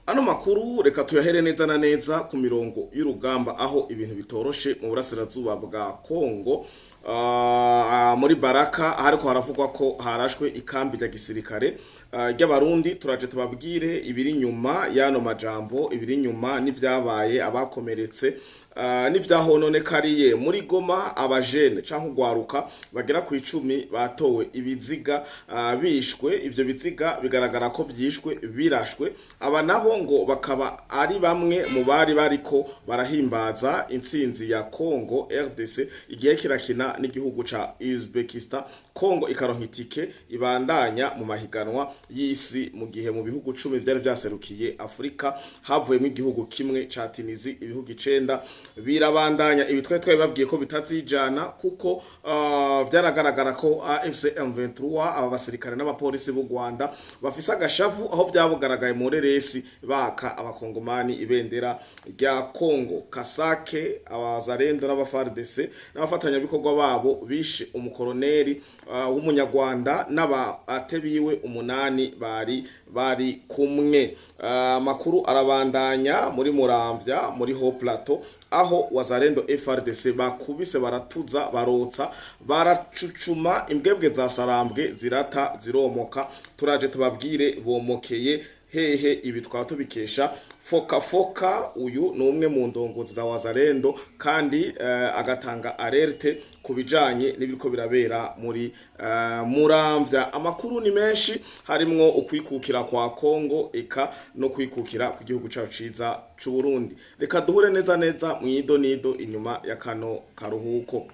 Ano makuru reka tuyahere neza na neza ku mirongo y'urugamba, aho ibintu bitoroshe mu burasirazuba bwa Kongo, muri Baraka, hariko haravugwa ko harashwe ikambi rya gisirikare ry'Abarundi. Turaje tubabwire ibiri nyuma y'ano majambo, ibiri nyuma n'ivyabaye, abakomeretse n'ivyahononekariye. Muri Goma, abajene canke ugwaruka bagera ku 10 batowe ibiziga bishwe. Ivyo biziga bigaragara ko vyishwe birashwe. Aba nabo ngo bakaba ari bamwe mu bari bariko barahimbaza intsinzi ya Congo RDC igihe kirakina n'igihugu ca Uzbekistan, Congo ikaronka itike ibandanya mu mahiganwa y'isi, mu gihe mu bihugu 10 vyari vyaserukiye Afrika havuyemo igihugu kimwe ca Tunisie, ibihugu 9 birabandanya. Ibi twari twabibabwiye ko bitazijana, kuko vyaragaragara ko AFC M23, aba basirikare n'abapolisi b'u Rwanda, bafise agashavu, aho vyabugaragaye mu reresi baka abakongomani ibendera rya Congo. Kasake, abazarendo n'aba FARDC n'abafatanyabikorwa babo bishe umukoroneri w'umunyarwanda n'abate biwe 8 bari kumwe. Amakuru arabandanya muri Muramvya, muri Haut Plateau, aho Wazalendo, FARDC bakubise, baratuza, barotsa, baracucuma imbwebwe za Sarambwe, zirata ziromoka. Turaje tubabwire bomokeye hehe. Ibi twaba tubikesha Foka Foka. Uyu ni umwe mu ndongozi za Wazalendo kandi agatanga alerte ku bijanye n'ibiriko birabera muri Muramvya. Amakuru ni menshi, harimwo ukwikukira kwa Kongo eka no kwikukira ku gihugu cacu ciza c'u Burundi. Reka duhure neza neza mwido nido inyuma ya kano karuhuko.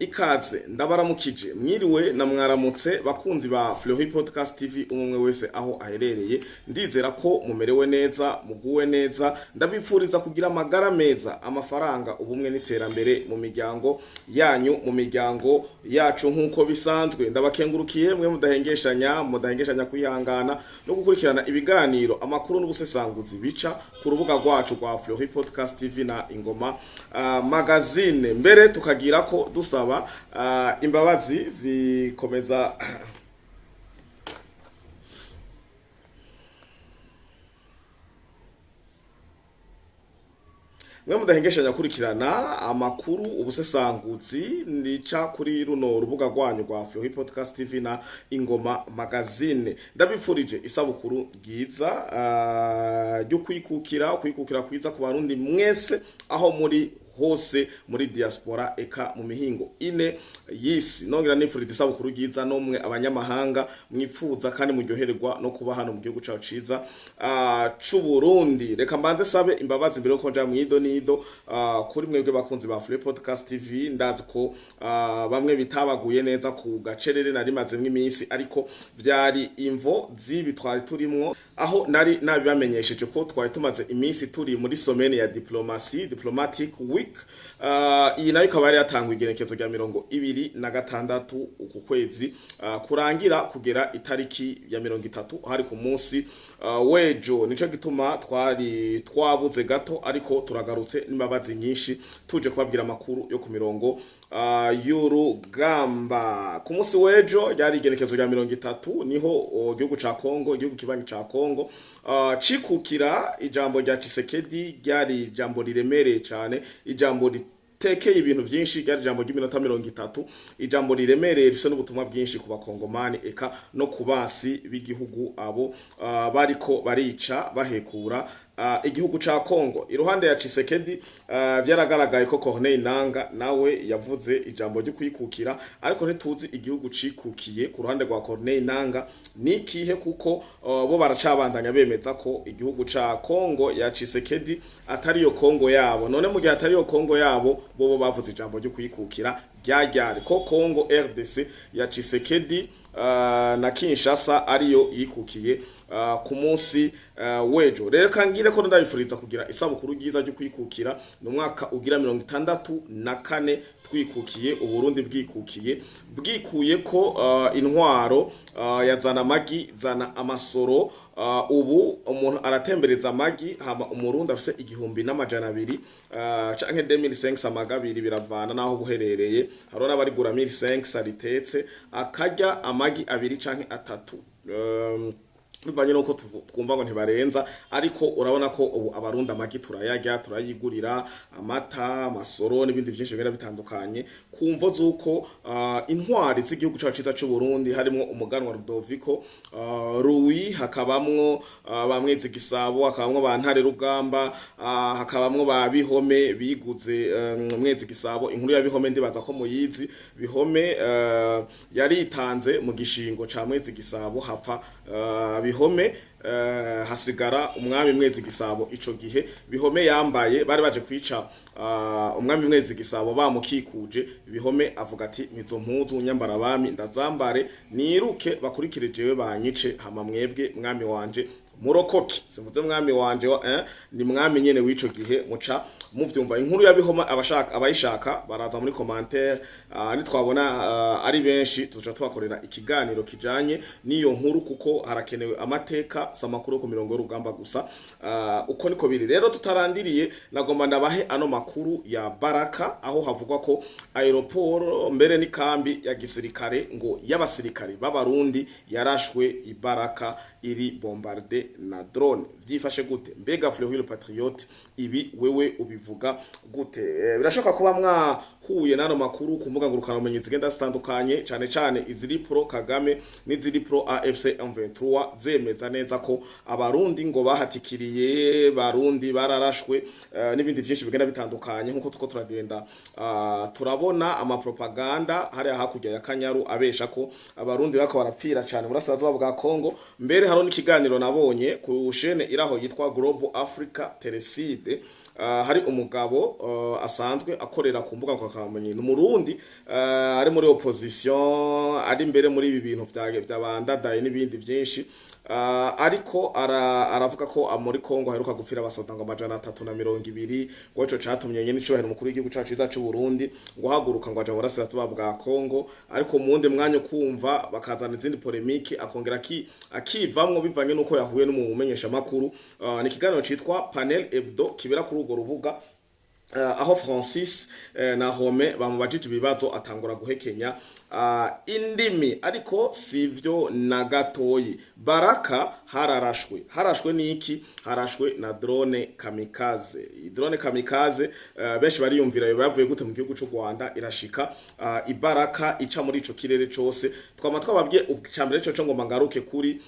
Ikaze, ndabaramukije, mwiriwe na mwaramutse bakunzi ba Fleury Podcast TV, umwe wese aho aherereye. Ndizera ko mumerewe neza, muguwe neza. Ndabipfuriza kugira amagara meza, amafaranga, ubumwe n'iterambere mu miryango yanyu, mu miryango yacu. Nk'uko bisanzwe, ndabakengurukiye mwe mudahengeshanya kwihangana no gukurikirana ibiganiro, amakuru n'ubusesanguzi bica ku rubuga rwacu rwa Fleury Podcast TV na Ingoma Magazine. Mbere tukagira ko dusaba imbabazi zikomeza. Mwe mudahengeshanya kurikirana amakuru, ubusesanguzi nica kuri runo rubuga rwanyu rwa Fleury Podcast TV na Ingoma Magazine, ndabipfurije isabukuru ryiza ryo kwikukira, kwikukira kwiza ku Barundi mwese aho muri hose, muri diaspora eka mu mihingo ine y'isi. Nongera nifuriza isabukuru ryiza nomwe abanyamahanga mwipfuza kandi muryohererwa no kuba hano mu gihugu cacu ciza c'u Burundi. Reka mbanze sabe imbabazi mbere yuko nja mwido nido kuri mwebwe bakunzi ba Free Podcast TV. Ndazi ko bamwe bitabaguye neza ku gacerere nari mazemwo iminsi, ariko vyari imvo z'ibi twari turimwo, aho nari nabibamenyesheje ko twari tumaze iminsi turi muri semaine ya diplomatie, diplomatic week. Iyi nayo ikaba yari yatangwa igenekezo rya 26 uku kwezi kurangira kugera itariki ya 30, hari ku munsi wejo. Nico gituma twari twabuze gato, ariko turagarutse n'imbabazi nyinshi, tuje kubabwira amakuru yo ku mirongo y'urugamba. Ku munsi w'ejo ryari igenekezo rya 30, niho igihugu ca Kongo, igihugu kibanyi ca Kongo, cikukira. Ijambo rya Tshisekedi ryari ijambo riremereye cyane, ijambo ritekeye ibintu byinshi. Ryari ijambo ry'iminota 30, ijambo riremereye rifise n'ubutumwa bwinshi ku bakongomani eka no ku basi b'igihugu, abo bariko barica bahekura igihugu ca Kongo. Iruhande ya Tshisekedi, vyaragaragaye ko Corneille Nanga nawe yavuze ijambo ryo kwikukira, ariko ntituzi igihugu cikukiye ku ruhande rwa Corneille Nanga nikihe, kuko bo baracabandanya bemeza ko igihugu ca Kongo ya Tshisekedi atari yo Kongo yabo. None mu gihe atari yo Kongo yabo, bobo bavuze ijambo ryo kwikukira ryari, ko Kongo RDC ya Tshisekedi na Kinshasa ariyo yikukiye? ku munsi w'ejo. Rero kangire ko ndabifuriza kugira isabukuru ryiza ryo kwikukira. Ni umwaka ugira 64 twikukiye, Uburundi bwikukiye, bwikuye ko intwaro yazana amagi, zana amasoro. Ubu umuntu aratembereza amagi, hama Umurundi afise 1200 canke 2500, amagi abiri, biravana naho buherereye. Hariho n'abarigura 1500 ritetse, akarya amagi abiri canke atatu, bivanye nuko twumva ngo ntibarenza. Ariko urabona ko ubu Abarundi amagi turayarya, turayigurira, amata, amasoro n'ibindi vyinshi bigenda bitandukanye, ku mvo z'uko intwari z'igihugu cacu ciza c'u Burundi, harimwo umuganwa Rudoviko Louis, hakabamwo ba Mwezi Gisabo, hakabamwo ba Ntare Rugamba, hakabamwo ba Bihome biguze Mwezi Gisabo. Inkuru ya Bihome ndibaza ko muyizi. Bihome yaritanze mu gishingo ca Mwezi Gisabo, hapfa Bihome, hasigara umwami Mwezi Gisabo. Ico gihe Bihome yambaye, bari baje kwica umwami Mwezi Gisabo bamukikuje. Bihome avuga ati: "Mizo mpuzu nyambara abami ndazambare, niruke bakurikire jewe banyice, hama mwebwe mwami wanje murokoke." Simvuze mwami wanje wa, ni mwami nyene w'ico gihe, muca muvyumva inkuru ya Bihoma. Abashaka, abayishaka baraza muri commentaire. Nitwabona ari benshi, tuzoca tubakorera ikiganiro kijanye n'iyo nkuru, kuko harakenewe amateka, si amakuru yo ku mirongo y'urugamba gusa. Uko niko biri. Rero tutarandiriye, nagomba ndabahe ano makuru ya Baraka, aho havugwa ko aéroport mbere n'ikambi ya gisirikare ngo y'abasirikare b'Abarundi yarashwe i Baraka, iri bombardée na drone. Vyifashe gute? Mbega Fleury Patriote, ibi wewe ubivuga gute? Birashoboka kuba mwahuye n'ano makuru ku mbuga ngurukanabumenyi zigenda zitandukanye, cane cane iziri pro Kagame n'iziri pro AFC M23, zemeza neza ko Abarundi ngo bahatikiriye, Barundi bararashwe, n'ibindi vyinshi bigenda bitandukanye, nkuko tuko turagenda turabona amapropaganda hariya hakurya ya Kanyaru abesha ko Abarundi bako barapfira cane burasirazuba bwa Kongo. Mbere hariho n'ikiganiro nabonye ku chaîne iraho yitwa Global Africa Tereside. Hari umugabo asanzwe akorera ku mbuga ngurukanabumenyi, ni Umurundi, ari muri opposition, ari imbere muri ibi bintu vya vyabandadaye n'ibindi vyinshi, ariko aravuga ko muri Kongo aheruka gupfira abasoda ngo 320, ngo ico catumye nyene icubahiro umukuru w'igihugu cacu ciza c'u Burundi ngo haguruka ngo aja mu burasirazuba bwa Kongo. Ariko mu wundi mwanya ukumva bakazana izindi polémique, akongera akivamwo bivanye nuko yahuye n'umumenyesha makuru. Ni ikiganiro citwa Panel Hebdo kibera kuri urwo rubuga, aho Francis na Rome bamubajije ibibazo, atangura guhekenya indimi. Ariko sivyo na gatoyi. Baraka hararashwe. Harashwe niki? Harashwe na drone kamikaze. I drone kamikaze, benshi bariyumvira yo bavuye gute mu gihugu c'u Rwanda irashika ibaraka, ica muri ico kirere cose. Twama twababwiye icambere co ngomba ngaruke kuri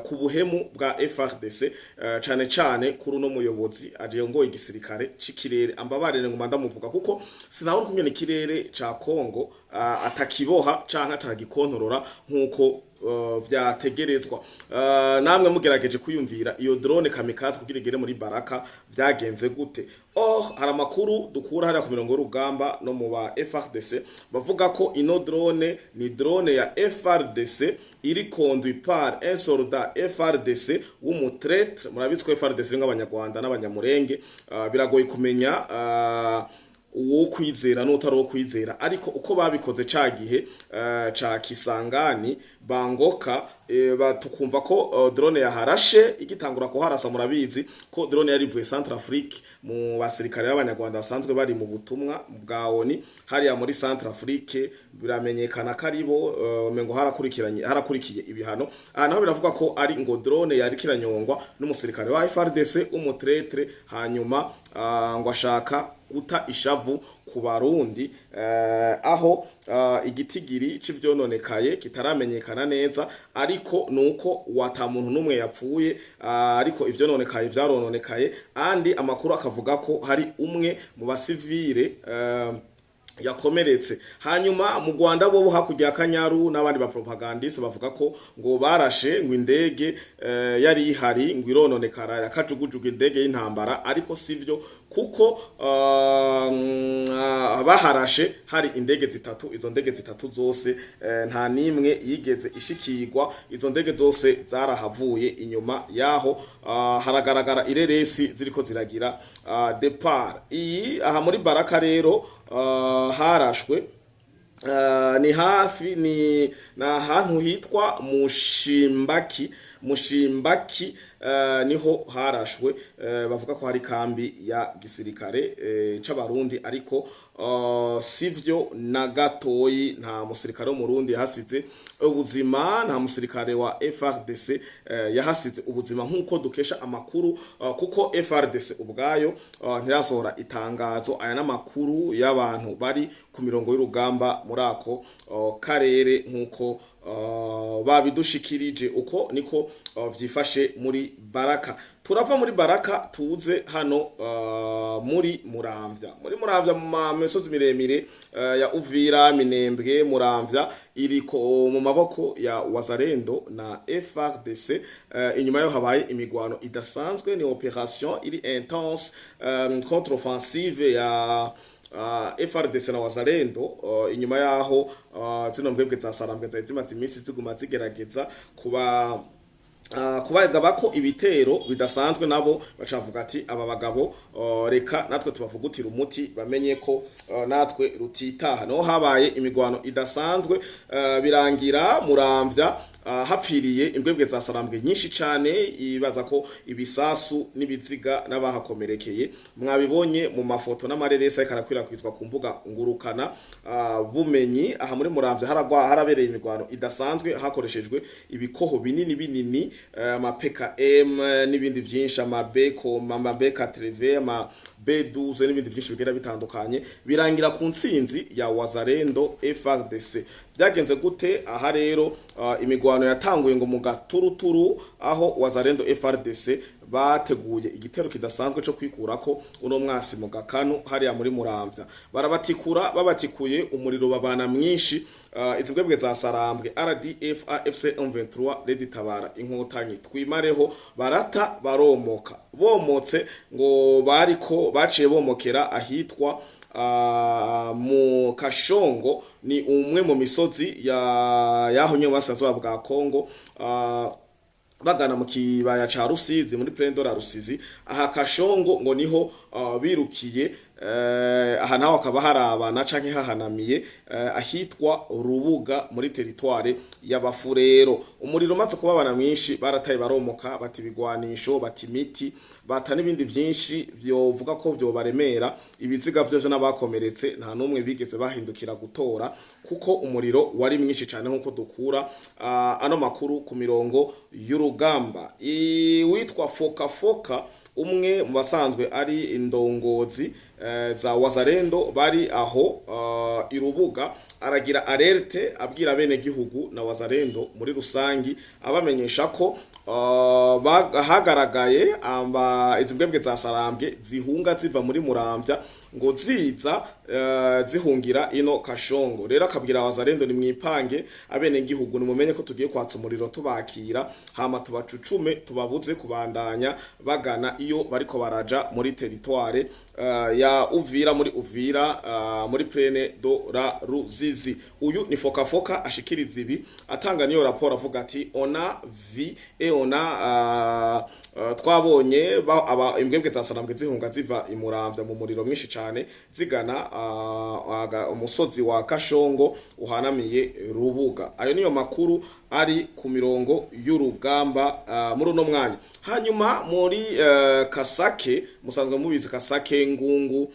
ku buhemu bwa FARDC, cane cane kuri uno muyobozi ajongoye igisirikare c'ikirere. Ambabarire ngo ndamuvuga, kuko sinahora kumenya ikirere ca Kongo atakiboha canke atagikontorora nkuko vyategerezwa. Namwe mugerageje kwiyumvira iyo drone kamikaze kugira igere muri Baraka vyagenze gute? Oh, hari amakuru dukura hariya ku mirongo y'urugamba no mu ba FARDC bavuga ko ino drone ni drone ya FARDC iri conduit par un soldat FARDC w'umu traître. Murabizi ko FARDC iri nk'Abanyarwanda n'Abanyamurenge. Biragoye kumenya uwo kwizera n'utari uwo kwizera. Ariko uko babikoze ca gihe ca Kisangani bangoka, tukumva ko drone yaharashe igitangura kuharasa. Murabizi ko drone yari ivuye Centrafrique, mu basirikare b'Abanyarwanda basanzwe bari mu butumwa bwa ONU hariya muri Centrafrique, biramenyekana ko aribo, mengo harakurikiranye, harakurikiye ibihano. Aha naho biravuga ko ari ngo drone yari kiranyongwa n'umusirikare wa FARDC umu traître, hanyuma ngo ashaka guta ishavu ku Barundi, aho igitigiri c'ivyononekaye kitaramenyekana neza, ariko nuko wata muntu numwe yapfuye, ariko ivyononekaye vyarononekaye. Andi amakuru akavuga ko hari umwe mu basivile Yakomeretse. Hanyuma mu Rwanda bo hakurya ya Kanyaru n'abandi ba propagandiste bavuga ko ngo barashe ngo indege yari ihari ngo irononekara ya kajugujugu, indege y'intambara, ariko sivyo, kuko baharashe hari indege zitatu. Izo ndege zitatu zose nta nimwe yigeze ishikirwa. Izo ndege zose zarahavuye. Inyuma yaho haragaragara ireresi ziriko ziragira départ. Iyi aha muri Baraka rero harashwe ni hafi ni na ahantu hitwa Mushimbaki. Mushimbaki niho harashwe. Bavuga ko hari kambi ya gisirikare c'Abarundi, ariko sivyo na gatoyi. Nta musirikare w'Umurundi yahasize ubuzima, nta musirikare wa FARDC yahasize ubuzima, nk'uko dukesha amakuru, kuko FARDC ubwayo ntirasohora itangazo. Aya n'amakuru y'abantu bari ku mirongo y'urugamba muri ako karere, nk'uko babidushikirije. Uko niko vyifashe muri Baraka. Turava muri Baraka tuze hano muri Muramvya. Muri Muramvya, mu misozi miremire ya Uvira, Minembwe, Muramvya iriko mu maboko ya Wazalendo na FARDC. Inyuma yo habaye imigwano idasanzwe, ni opération iri intense, contre-offensive ya FARDC na Wazalendo, inyuma yaho zino mbwebwe za Sarambwe zari zimaze iminsi ziguma zigerageza kuba kubagaba ko ibitero bidasanzwe. Nabo bacavuga ati: "Aba bagabo, reka natwe tubavugutira umuti, bamenye ko natwe rutitaha." Niho habaye imigwano idasanzwe, birangira Muramvya hapfiriye imbwebwe za Sarambwe nyinshi cane, ibaza ko ibisasu n'ibiziga n'abahakomerekeye mwabibonye mu mafoto n'amareresi ariko arakwirakwizwa ku mbuga ngurukana bumenyi. Aha muri Muramvya haragwa, harabereye imigwano idasanzwe, hakoreshejwe ibikoho binini binini, ama PKM n'ibindi vyinshi, ama B, ama B80, ama B12 n'ibindi vyinshi bigenda bitandukanye, birangira ku ntsinzi ya Wazalendo FARDC. Vyagenze gute aha rero? Imigwano yatanguye ngo mu gaturuturu, aho Wazalendo FARDC bateguye igitero kidasanzwe co kwikurako uno mwasi mu gakanu hariya muri Muramvya. Barabatikura, babatikuye umuriro babana mwinshi. Izi mbwebwe za Sarambwe, RDF, AFC M23, RED Tabara, Inkotanyi, twimareho, barata baromoka. Bomotse ngo bariko baciye bomokera ahitwa mu Kashongo, ni umwe mu misozi ya yaho nyine burasirazuba bwa Kongo, bagana mu kibaya ca Rusizi, muri plaine de la Rusizi. Aha Kashongo ngo niho birukiye. Aha naho hakaba harabana canke hahanamiye ahitwa Rubuga muri territoire y'Abafurero. Umuriro umaze kubabana mwinshi, barataye baromoka, bata ibigwanisho, bata imiti, bata n'ibindi vyinshi vyovuga ko vyobaremera. Ibiziga vyose n'abakomeretse nta n'umwe bigeze bahindukira gutora, kuko umuriro wari mwinshi cane, nk'uko dukura ano makuru ku mirongo y'urugamba. Witwa Foka Foka, umwe mu basanzwe ari indongozi za Wazalendo bari aho irubuga, aragira alerte, abwira bene gihugu na Wazalendo muri rusangi, abamenyesha ko hagaragaye amba izi mbwebwe za Sarambwe zihunga ziva muri Muramvya, ngo ziza zihungira ino Kashongo. Rero akabwira Wazalendo: "Ni mwipange, abene gihugu nimumenye ko tugiye kwatsa umuriro tubakira, hama tubacucume, tubabuze kubandanya bagana iyo bariko baraja muri territoire ya Uvira, muri Uvira, muri plaine de la Ruzizi." Uyu ni Foka Foka ashikiriza ibi, atanga niyo raporo, avuga ati: "On a vu et on a twabonye aba imbwebwe za Sarambwe zihunga ziva imuramvya mu muriro mwinshi cane, zigana umusozi wa Kashongo uhanamiye Rubuga." Ayo niyo makuru ari ku mirongo y'urugamba muri uno mwanya. Hanyuma muri Kasake, musanzwe mubizi, Kasake, Ngungu,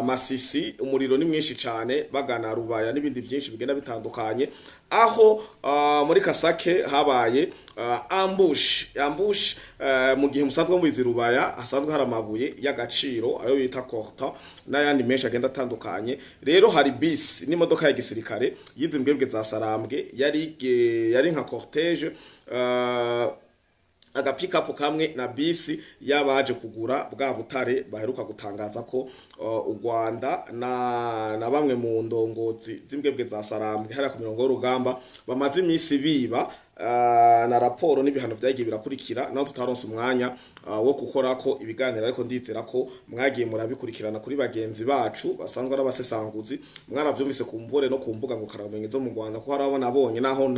Masisi, umuriro ni mwinshi cane bagana Rubaya n'ibindi vyinshi bigenda bitandukanye. Aho muri Kasake habaye ambush, mu gihe musanzwe mubizi Rubaya hasanzwe hari amabuye y'agaciro, ayo bita coltan n'ayandi menshi agenda atandukanye. Rero hari bisi n'imodoka ya gisirikare yizi mbwebwe za Sarambwe, yari nka cortège. Agapikapu kamwe na bisi y'abaje kugura bwa butare baheruka gutangaza ko u Rwanda na bamwe mu ndongozi z'imbwebwe za Sarambwe hariya ku mirongo y'urugamba bamaze imisi biba, na raporo n'ibihano vyagiye birakurikira, naho tutaronse umwanya wo gukorako ibiganiro, ariko ndizera ko mwagiye murabikurikirana kuri bagenzi bacu basanzwe ari abasesanguzi. Mwaravyumvise ku mvure no ku mbuga ngurukanabumenyi zo mu Rwanda, ko hari abo nabonye, naho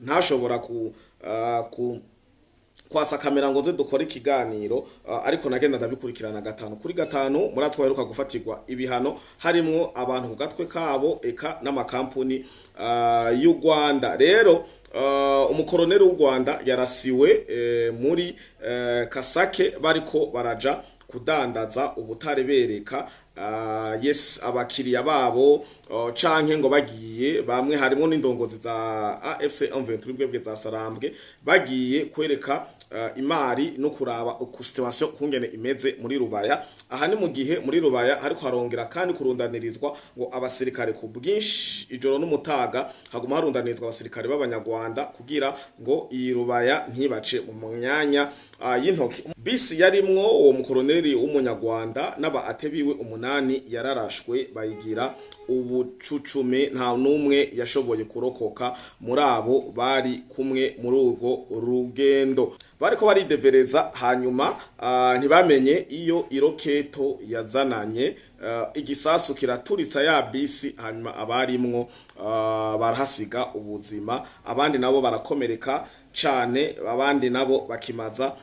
ntashobora ku kwasa kamera ngo ze dukore ikiganiro, ariko nagenda ndabikurikirana gatanu kuri gatanu. Muri atwo baheruka gufatirwa ibihano harimwo abantu ku gatwe kabo, eka n'amakampuni y'u Rwanda. Rero umukoroneri w'u Rwanda yarasiwe muri Kasake, bariko baraja kudandaza ubutare, bereka yes abakiriya babo, canke ngo bagiye bamwe harimo n'indongozi za AFC M23, bwebwe za Sarambwe, bagiye kwereka imari no kuraba uku situation kungene imeze muri Rubaya. Aha ni mu gihe muri Rubaya hariko harongera kandi kurundanirizwa ngo abasirikare ku bwinshi. Ijoro n'umutaga haguma harundanirizwa abasirikare b'Abanyarwanda kugira ngo iyi Rubaya ntibace mu myanya y'intoki. Bisi yarimwo uwo mukoroneri w'Umunyarwanda n'aba atebiwe umunani yararashwe, bayigira ubucucume, nta n'umwe yashoboye kurokoka muri abo bari kumwe muri urwo rugendo. Bariko baridevereza, hanyuma ntibamenye iyo iroketo yazananye, igisasu kiraturitsa ya bisi, hanyuma abarimwo barahasiga ubuzima, abandi nabo barakomereka cane, abandi nabo bakimaza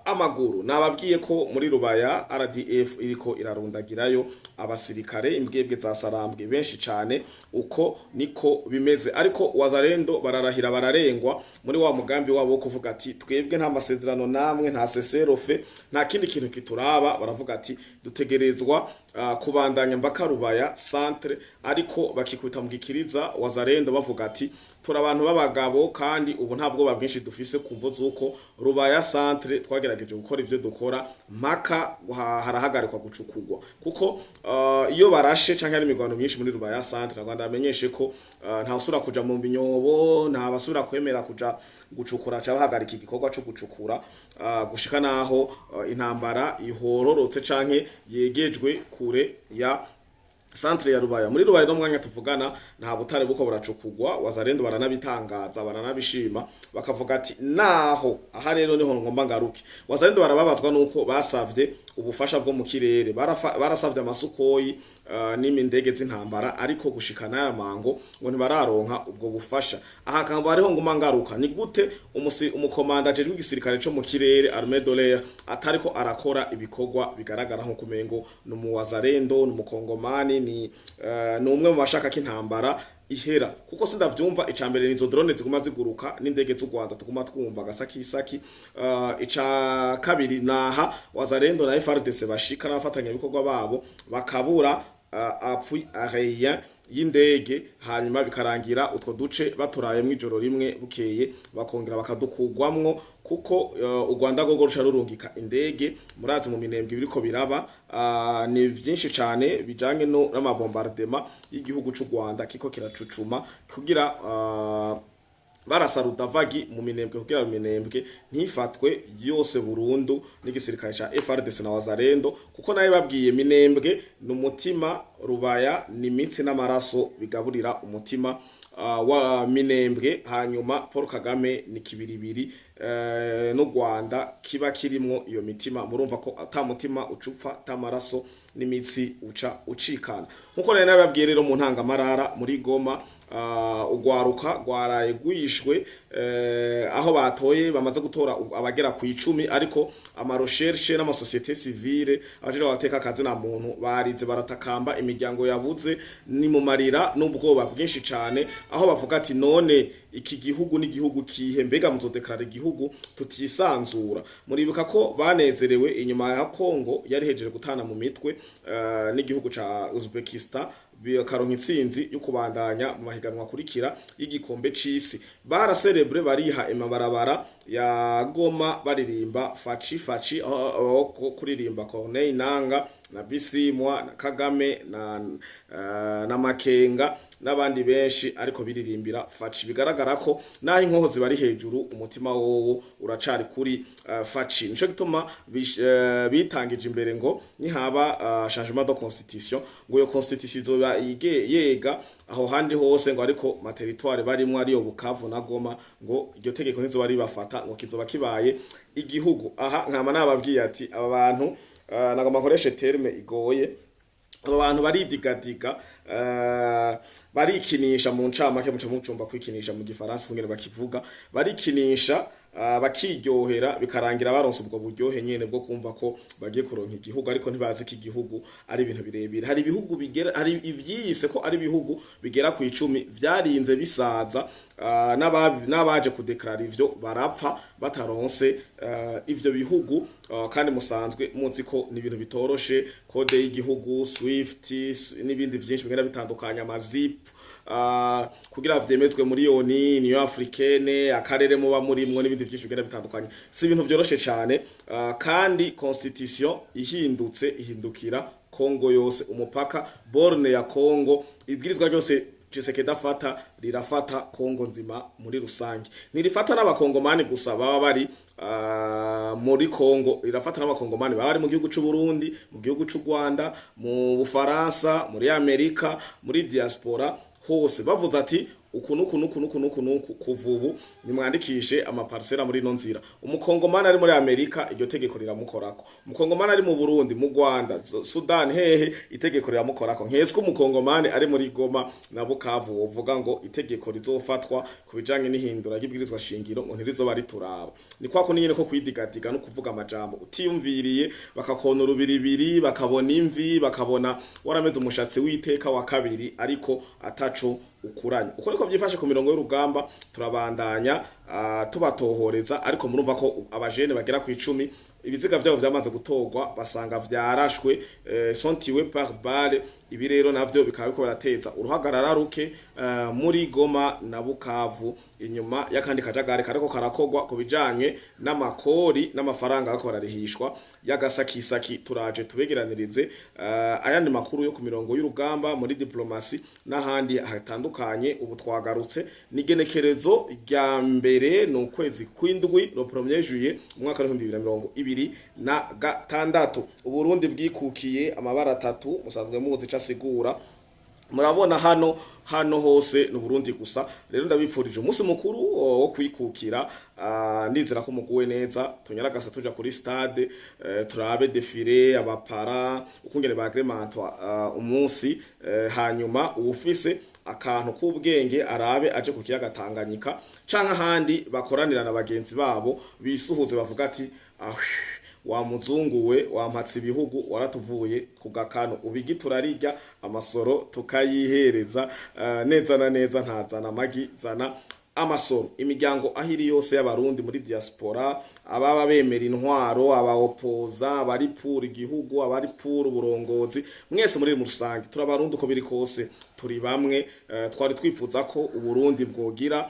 amaguru. Nababwiye ko muri Rubaya RDF iriko irarundagirayo abasirikare, imbwebwe za Sarambwe benshi cane. Uko niko bimeze, ariko Wazalendo bararahira bararengwa muri wa mugambi wabo wo kuvuga ati: "Twebwe nta masezerano namwe, nta cessez-le-feu, nta kindi kintu kituraba." Baravuga ati: "Dutegerezwa kubandanya mbaka Rubaya centre." Ariko bakikubita mu gikiriza Wazalendo, bavuga ati: "Turi abantu b'abagabo, kandi ubu nta bwoba bwinshi dufise ku mvo z'uko Rubaya centre twagerageje gukora ivyo dukora mpaka harahagarikwa gucukugwa." Kuko iyo barashe canke hari imigwano myinshi muri Rubaya centre, Rwanda bamenyeshe ko nta usubira kuja mu binyobo, nta basubira kwemera kuja gucukura, ca bahagarika igikorwa co gucukura gushika naho intambara ihororotse canke yegejwe kure ya centre ya Rubaya. Muri Rubaya no mwanya tuvugana nta butare buko buracukugwa. Wazalendo baranabitangaza, baranabishima, bakavuga ati naho aha rero niho ngomba ngaruke. Wazalendo barababazwa nuko basavye ubufasha bwo mu kirere, barasavye amasukoyi n'imindege z'intambara, ariko gushika n'aya mango ngo ntibararonka ubwo bufasha. Aha kamba hariho nguma ngaruka: ni gute umukomanda ajejwe igisirikare co mu kirere, armée de l'air, atariko arakora ibikorwa bigaragara nko kumengo ni umuwazalendo, ni umukongomani, ni umwe mu bashaka ko intambara ihera? Kuko sindavyumva. Icambere nizo drone ziguma ziguruka n'indege z'u Rwanda tuguma twumva gasakisaki. Ica kabiri naha Wazalendo na FARDC bashika n'abafatanyabikorwa babo bakabura appui aérien y'indege, hanyuma bikarangira utwo duce baturayemwo ijoro rimwe, bukeye bakongera bakadukugwamwo, kuko u Rwanda rwo ruca rurungika indege. Murazi mu Minembwe biriko biraba, ni vyinshi cane bijanye no n'amabombardement y'igihugu c'u Rwanda kiko kiracucuma kugira barasa rudavagi mu Minembwe, kugira Minembwe ntifatwe yose burundu n'igisirikare ca FARDC na Wazalendo. Kuko naye babwiye Minembwe ni umutima, Rubaya ni imitsi n'amaraso bigaburira umutima wa Minembwe. Hanyuma Paul Kagame ni kibiribiri n'u Rwanda kiba kirimwo iyo mitima. Murumva ko ata mutima ucupfa ata maraso n'imitsi uca ucikana. Nkuko nari nababwiye rero mu ntangamarara, muri Goma ugwaruka rwaraye gwishwe, aho batoye bamaze gutora abagera ku 10, ariko amarecherche n'amasociété civile abajejwe abateka akazi na muntu barize baratakamba, imiryango yabuze ni mu marira n'ubwoba bwinshi cane, aho bavuga ati: "None iki gihugu ni igihugu kihe? Mbega muzodeklara igihugu tutisanzura?" Muribuka ko banezerewe inyuma ya Kongo yari hejeje gutana mu mitwe n'igihugu ca Uzbekistan, bakaronka intsinzi yo kubandanya mu mahiganwa akurikira y'igikombe c'isi. Baraserebre, bariha amabarabara ya Goma, baririmba Fatshi Fatshi, aho kuririmba Corneille Nanga. na Bisimwa na Kagame na Makenga n'abandi benshi, ariko biririmbira Fatshi. Bigaragara ko naho inkoho zibari hejuru, umutima wowo uracari kuri Fatshi. Nico gituma bitangije imbere ngo nihaba changement de constitution, ngo iyo constitution izoba yega aho handi hose, ngo ariko ma territoire barimwo, ariyo Bukavu na Goma, ngo iryo tegeko ntizoba ribafata, ngo kizoba kibaye igihugu. Aha nkama nababwiye ati aba bantu, nagomba nkoreshe terme igoye, aba bantu baridigadiga, barikinisha. Mu ncamake, muca mucumba kwikinisha mu gifaransa kungene bakivuga, barikinisha, bakiryohera, bikarangira baronse ubwo buryohe nyene bwo kumva ko bagiye kuronka igihugu, ariko ntibazi ko igihugu ari ibintu birebire. Hari ibihugu bigera, hari ivyiyise ko ari ibihugu bigera ku 10 vyarinze bisaza, n'abaje kudeklara ivyo barapfa bataronse ivyo bihugu. Kandi musanzwe muzi ko ni ibintu bitoroshe: code y'igihugu, swift n'ibindi vyinshi bigenda bitandukanye, amazip, kugira vyemezwe muri ONU, Union Africaine, akarere muba murimwo, n'ibindi vyinshi bigenda bitandukanye. Si ibintu vyoroshe cane. Kandi constitution ihindutse, ihindukira Kongo yose, umupaka, borne ya Kongo. Ibwirizwa ryose Tshisekedi afata rirafata Kongo nzima muri rusange, ntirifata n'abakongomani gusa baba bari muri Kongo, rirafata n'abakongomani baba bari mu gihugu c'u Burundi, mu gihugu c'u Rwanda, mu Bufaransa, muri Amerika, muri diaspora hose. Bavuze ati uku nuku nuku nuku nuku nuku, kuva ubu nimwandikishe amaparsela muri ino nzira, umukongomani ari muri Amerika iryo tegeko riramukorako, umukongomani ari mu Burundi, mu Rwanda, Sudan, hehe, itegeko riramukorako. Nkeswe umukongomani ari muri Goma na Bukavu wovuga ngo itegeko rizofatwa ku bijanye n'ihindura ry'ibwirizwa shingiro ngo ntirizoba rituraba? Ni kwa kundi nyene ko kwidigadiga no kuvuga amajambo utiyumviriye, bakakona urubiribiri, bakabona imvi, bakabona warameze umushatsi w'iteka wa kabiri, ariko ataco ukuranye. Uko niko vyifashe ku mirongo y'urugamba. Turabandanya tubatohoreza, ariko murumva ko abajene bagera ku 10 ibiziga vyabo vyamaze gutorwa, basanga vyarashwe, sont tués par balle. Ibi rero navyo bikaba biriko birateza uruhagarara ruke muri Goma na Bukavu, inyuma y'akandi kajagari kariko karakogwa ku bijanye n'amakori n'amafaranga ariko bararihishwa y'agasakisaki. Turaje tubegeranirize ayandi makuru yo ku mirongo y'urugamba, muri diplomasi n'ahandi hatandukanye. Ubu twagarutse n'igenekerezo rya 1 ni ukwezi kw'indwi, le premier juillet, umwaka wa 2026. Uburundi bwikukiye, amabara atatu musanzwe muzi ico asigura. Murabona hano hose ni Burundi gusa. Rero ndabipfurije umunsi mukuru wo kwikukira. Ndizera ko muguwe neza. Tunyaragasa tuja kuri stade, turabe défilé, abapara ukungene bagrementwa umunsi, hanyuma uwufise akantu k'ubwenge arabe aje ku kiyaga Tanganyika canke ahandi bakoranira na bagenzi babo, bisuhuze, bavuga ati: "Ah, wa muzungu we wampatse ibihugu, waratuvuye ku gakano, ubigi turarirya, amasoro tukayihereza neza na neza. Ntazana amagi, zana amasoro." Imiryango aho iri yose y'abarundi muri diaspora, ababa bemera intwaro, abaopoza, abari pour igihugu, abari pour uburongozi, mwese muri rusange turabarundi. Uko biri kose turi bamwe. Twari twifuza ko uburundi bwogira,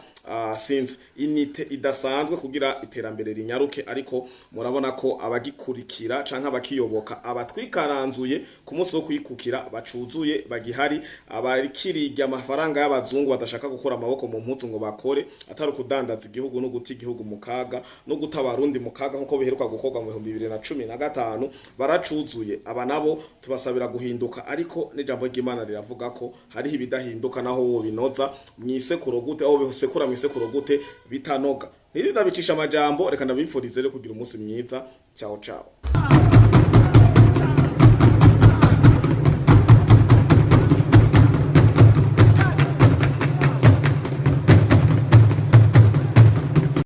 sinzi, unité idasanzwe kugira iterambere rinyaruke, ariko murabona ko abagikurikira canke abakiyoboka abatwikaranzuye ku munsi wo kwikukira bacuzuye, bagihari, abakirya amafaranga y'abazungu, badashaka gukura amaboko mu mpuzu ngo bakore, atari ukudandaza igihugu no guta igihugu mu kaga no guta abarundi mu kaga, nkuko biheruka gukorwa mu 2015, baracuzuye. Aba nabo tubasabira guhinduka, ariko n'ijambo ry'Imana riravuga ko hariho ibidahinduka, naho wo binoza mwisekuro gute, aho bisekura mwisekuro gute, bitanoga. Ntidabicisha amajambo, reka ndabipfurize rero kugira umunsi mwiza. Ciao ciao.